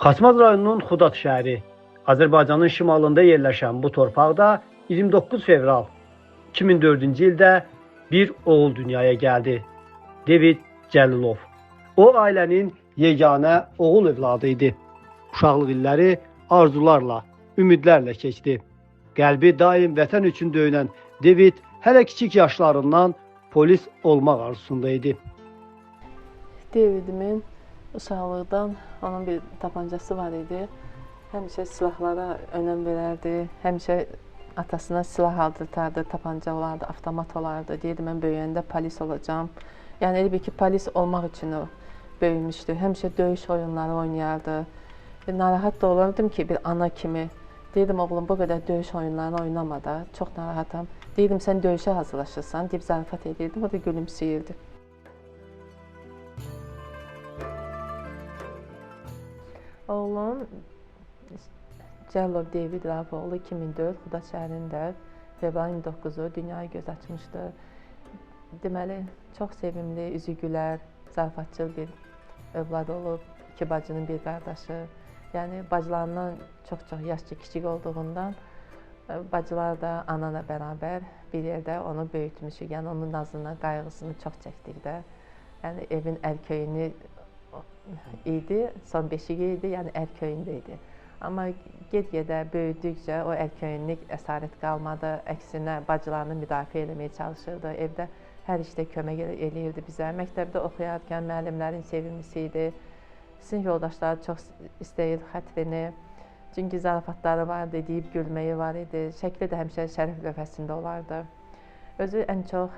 Xaçmaz rayonunun Xudad şəhəri, Azərbaycanın şimalında yerləşən bu torpaqda 29 fevral 2004-cü ildə bir oğul dünyaya gəldi. David Cəlilov. O ailənin yeganə oğul övladı idi. Uşaqlıq illəri arzularla, ümidlərlə keçdi. Qəlbi daim vətən üçün döyünən David hələ kiçik yaşlarından polis olmaq arzusunda idi. Davidimin uşaqlıqdan onun bir tapancası var idi. Həmişə silahlara önəm verərdi. Həmişə atasına silah aldırtardı, tapanca olardı, avtomat olardı. Deyirdi, mən böyüyəndə polis olacağam. Yəni elə bil ki, polis olmaq üçün o böyümüşdü. Həmişə döyüş oyunları oynayardı. Narahat da olurdım ki, bir ana kimi. Deyirdim, oğlum, bu qədər döyüş oyunlarını oynama da, çox narahatam. Deyirdim, sən döyüşə hazırlaşırsan, deyib zarafat edirdim, o da gülümsəyirdi. Oğlum Cəlilov David Rauf oğlu 2004 Xudad şəhərində fevralın 29-u dünyaya göz açmışdı. Deməli, çox sevimli, üzü gülər, zarafatçıl bir övlad olub, iki bacının bir qardaşı. Yəni, bacılarından çox-çox yaşca kiçik olduğundan bacılar da anana bərabər bir yerdə onu böyütmüşük. Yəni, onun nazını, qayğısını çox çəkdik də. Yəni, evin ərköyünü idi, son beşiyi idi, yəni ərköyündə idi. Amma get-gedə böyüdükcə o ərköyünlük əsarət qalmadı. Əksinə, bacılarını müdafiə eləməyə çalışırdı. Evdə hər işdə kömək eləyirdi bizə. Məktəbdə oxuyarkən müəllimlərin sevimlisi idi. Sinif yoldaşları çox istəyir xətrini. Çünki zarafatları vardı, deyib gülməyi var idi. Şəkli də həmişə şərəf lövhəsində olardı. Özü ən çox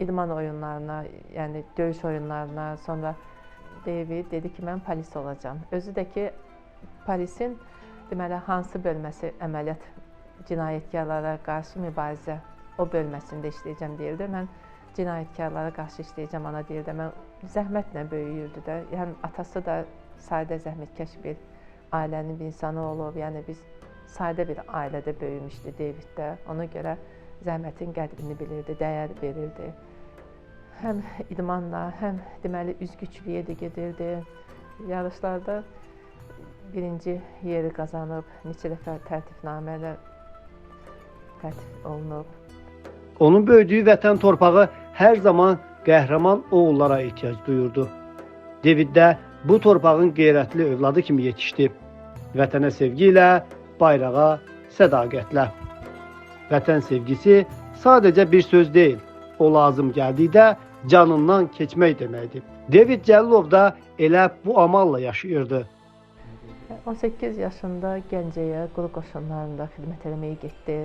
idman oyunlarına, yəni döyüş oyunlarına, sonra David dedi ki, mən polis olacağam. Özü də ki, polisin deməli, hansı bölməsi əməliyyat cinayətkarlara qarşı mübarizə o bölməsində işləyəcəm deyirdi. Mən cinayətkarlara qarşı işləyəcəm, ana deyirdi. Mən zəhmətlə böyüyürdü də. Yəni, atası da sadə zəhmətkeş bir ailənin bir insanı olub. Yəni, biz sadə bir ailədə böyümüşdü David də. Ona görə zəhmətin qədrini bilirdi, dəyər verirdi. Həm idmanla, həm deməli, üzgüçülüyə də gedirdi. Yarışlarda birinci yeri qazanıb, neçə dəfə tərtifnamə ilə tərtif olunub. Onun böyüdüyü vətən torpağı hər zaman qəhrəman oğullara ehtiyac duyurdu. David də bu torpağın qeyrətli övladı kimi yetişdi. Vətənə sevgi ilə, bayrağa sədaqətlə. Vətən sevgisi sadəcə bir söz deyil, o lazım gəldikdə canından keçmək deməkdir. David Cəlilov da elə bu amalla yaşayırdı. 18 yaşında Gəncəyə quru qoşunlarında xidmət eləməyə getdi.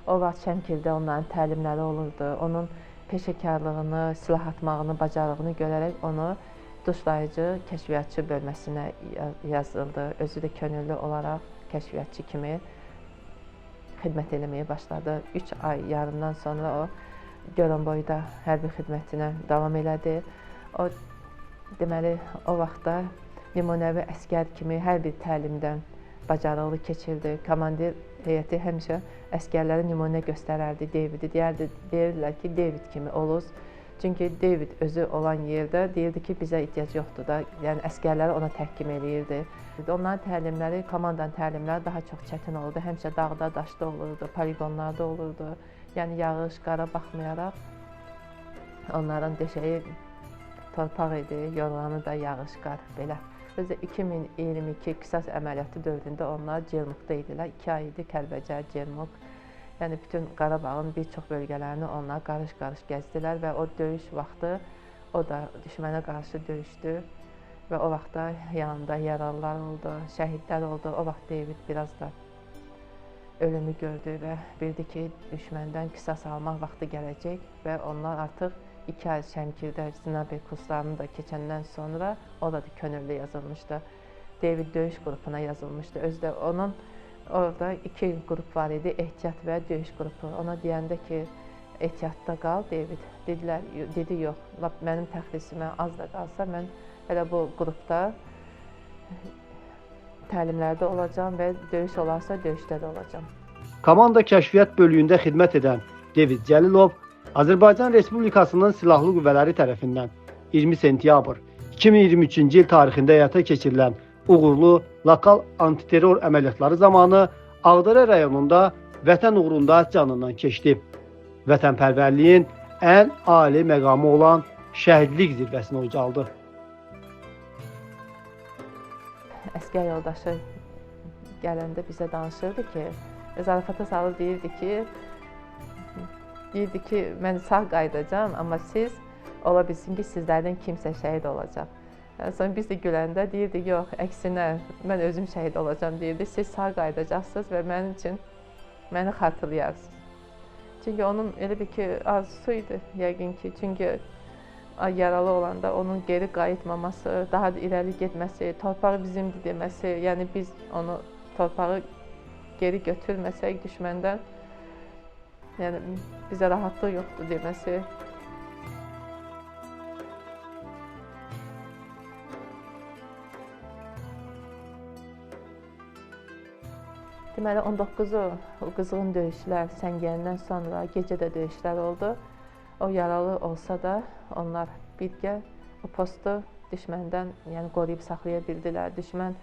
O vaxt Şəmkirdə onların təlimləri olurdu. Onun peşəkarlığını, silah atmağını, bacarığını görərək onu duşlayıcı kəşfiyyatçı bölməsinə yazıldı. Özü də könüllü olaraq kəşfiyyatçı kimi xidmət eləməyə başladı. 3 ay yarımdan sonra o Goranboyda hərbi xidmətinə davam elədi. O, deməli, o vaxtda nümunəvi əskər kimi hər bir təlimdən bacarıqlı keçirdi. Komandir heyəti həmişə əskərlərə nümunə göstərərdi Davidi. Deyirdilər ki, David kimi oluz. Çünki David özü olan yerdə deyirdi ki, bizə ehtiyac yoxdur da. Yəni, əskərləri ona təhkim eləyirdi. Onların təlimləri, komandanın təlimləri daha çox çətin olurdu. Həmişə dağda, daşda olurdu, poligonlarda olurdu. Yəni, yağış, qara baxmayaraq onların döşəyi torpaq idi, yorğanı da yağış, qar, belə. Özü 2022 qisas əməliyyatı dövründə onlar Cermukda idilər. 2 ay idi Kəlbəcər, Cermuk. Yəni, bütün Qarabağın bir çox bölgələrini onlar qarış-qarış gəzdilər və o döyüş vaxtı o da düşmənə qarşı döyüşdü və o vaxtda yanında yaralılar oldu, şəhidlər oldu. O vaxt David biraz da ölümü gördü və bildi ki, düşməndən qisas almaq vaxtı gələcək və onlar artıq 2 ay Şəmkirdə Zinabir kurslarını da keçəndən sonra o da könüllü yazılmışdı. David döyüş qrupuna yazılmışdı. Özü də onun orada 2 qrup var idi, ehtiyat və döyüş qrupu. Ona deyəndə ki, ehtiyatda qal David. Dedilər, dedi yox, lap mənim təxlisimə az da qalsa mən elə bu qrupda təlimlərdə olacağam və döyüş olarsa döyüşdə də olacağam. Komanda kəşfiyyat bölüyündə xidmət edən David Cəlilov Azərbaycan Respublikasının Silahlı Qüvvələri tərəfindən 20 sentyabr 2023-cü il tarixində həyata keçirilən Uğurlu lokal antiterror əməliyyatları zamanı Ağdərə rayonunda vətən uğrunda canından keçdi. Vətənpərvərliyin ən ali məqamı olan şəhidlik zirvəsinə ucaldı. Əsgər yoldaşı gələndə bizə danışırdı ki, zarafata salıb deyirdi ki, mən sağ qayıdacağam, amma siz ola bilsin ki, sizlərdən kimsə şəhid olacaq. Sonra biz də güləndə deyirdi, yox, əksinə, mən özüm şəhid olacağam deyirdi, siz sağ qayıdacaqsınız və mənim üçün məni xatırlayarsınız. Çünki onun elə bir ki, arzusu idi yəqin ki, çünki yaralı olanda onun geri qayıtmaması, daha da irəli getməsi, torpaq bizimdir deməsi, yəni biz onu torpağı geri götürməsək düşməndən, yəni bizə rahatlıq yoxdur deməsi. Deməli, 19-u o qızğın döyüşlər səngiyəndən sonra gecə də döyüşlər oldu. O yaralı olsa da onlar birgə o postu düşməndən yəni qoruyub saxlaya bildilər. Düşmən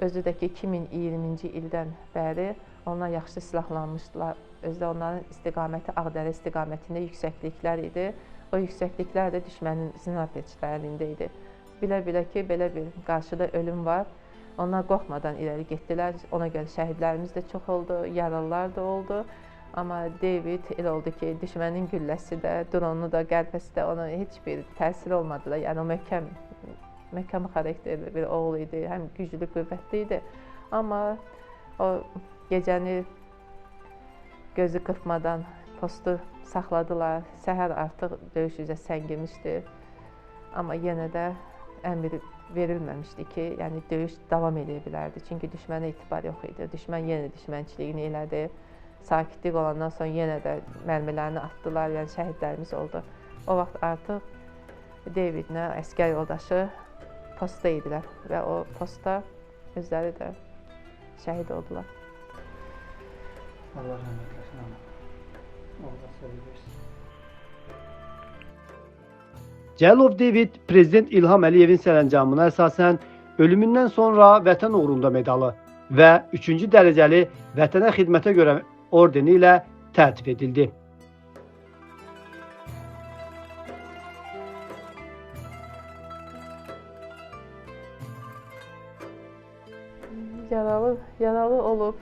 özü də ki, 2020-ci ildən bəri onlar yaxşı silahlanmışdılar. Özü də onların istiqaməti Ağdərə istiqamətində yüksəkliklər idi. O yüksəkliklər də düşmənin snayperçilərində idi. Bilə-bilə ki, belə bir qarşıda ölüm var. Onlar qorxmadan irəli getdilər. Ona görə şəhidlərimiz də çox oldu, yaralılar da oldu. Amma David elə oldu ki, düşmənin gülləsi də, dronu da, qəlpəsi də ona heç bir təsir olmadı da. Yəni o möhkəm xarakterli bir oğul idi, həm güclü, qüvvətli idi. Amma o gecəni gözü qırpmadan postu saxladılar. Səhər artıq döyüş üzə səngimişdi. Amma yenə də əmr verilməmişdi ki, yəni döyüş davam edə bilərdi. Çünki düşmənə etibar yox idi. Düşmən yenə düşmənçiliyini elədi. Sakitlik olandan sonra yenə də mərmilərini atdılar, yəni şəhidlərimiz oldu. O vaxt artıq Davidlə əsgər yoldaşı postda idilər və o postda özləri də şəhid oldular. Allah rəhmət eləsin ana. Allah səbir versin. Cəlilov David Prezident İlham Əliyevin sərəncamına əsasən ölümündən sonra Vətən uğrunda medalı və 3-cü dərəcəli Vətənə xidmətə görə ordeni ilə təltif edildi. Yaralı olub,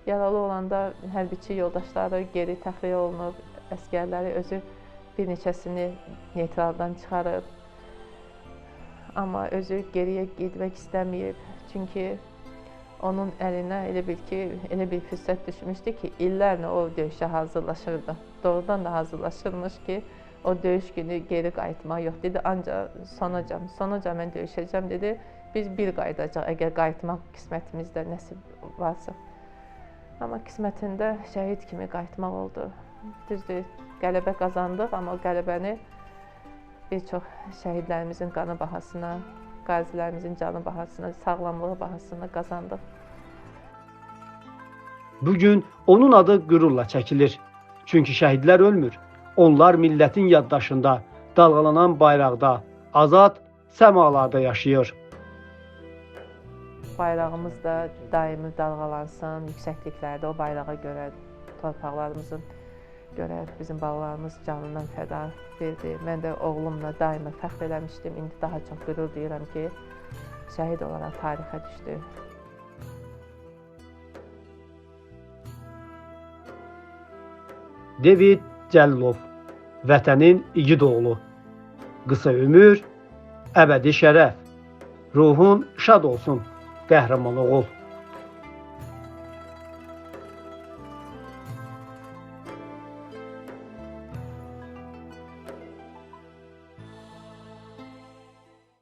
yaralı olanda hərbiçi yoldaşları geri təxliyə olunub, əsgərləri özü bir neçəsini neytraldan çıxarıb. Amma özü geriyə getmək istəməyib, çünki onun əlinə elə bil ki, elə bir fürsət düşmüşdü ki, illərlə o döyüşə hazırlaşırdı. Doğrudan da hazırlaşırmış ki, o döyüş günü geri qayıtmaq yox dedi. Ancaq sonacan mən döyüşəcəm dedi. Biz bir qayıdacaq, əgər qayıtmaq qismətimizdə nəsib varsa. Amma qismətində şəhid kimi qayıtmaq oldu. Düzdür, qələbə qazandıq, amma o qələbəni bir çox şəhidlərimizin qanı bahasına, qazilərimizin canı bahasına, sağlamlığı bahasına qazandıq. Bugün onun adı qürurla çəkilir. Çünki şəhidlər ölmür. Onlar millətin yaddaşında, dalğalanan bayraqda, azad səmalarda yaşayır. Bayrağımız da daimi dalğalansın, yüksəkliklərdə o bayrağa görə, torpaqlarımızın görə bizim balalarımız canından fəda verdi. Mən də oğlumla daima fəxr eləmişdim. İndi daha çox qürur duyuram ki, şəhid olaraq tarixə düşdü. David Cəlilov, vətənin igid oğlu. Qısa ömür, əbədi şərəf. Ruhun şad olsun, qəhrəman oğul.